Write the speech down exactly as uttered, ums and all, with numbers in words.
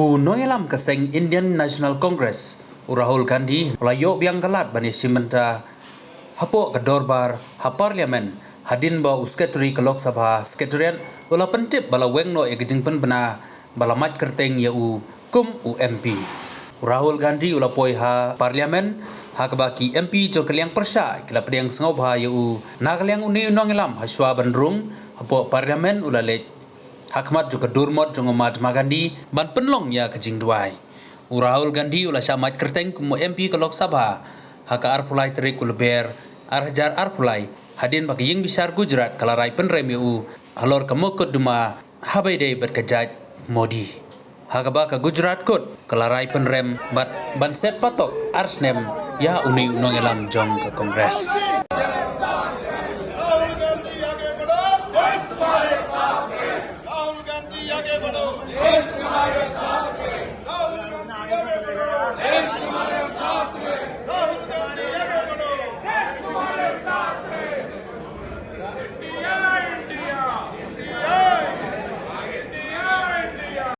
U nongïalam ka seng Indian National Congress, u Rahul Gandhi, u la ïoh biang ka lad ban ïashim bynta hapoh ka dorbar ha Parliament, hadien ba u Secretary ka Lok Sabha Secretariat u la pyntip ba la weng noh ïa ka jingpynbna ba la mad kyrteng ïa u kum u M P. U Rahul Gandhi u la poi ha Parliament, ha kaba ki M P jong ka liang pyrshah ki la pdiang sngewbha ïa u. Na ka liang une u nongïalam, hashwa ban rung hapoh Parliament, u la leit ha khmat jong ka durmot jong u Mahatma Gandhi ban pynlong ïa ka jingduwai. U Rahul Gandhi u la shah mad kyrteng kum u M P ka Lok Sabha ha ka arphew lai tarik u Lber ar hajar arphew lai, hadien ba ka ïing bishar Gujarat ka la rai pynrem ïa u halor ka mukotduma haba ïadei bad ka jait Modi, ha kaba ka Gujarat Court ka la rai pynrem bad ban set patok ar snem ïa une u nongïalam jong ka Congress.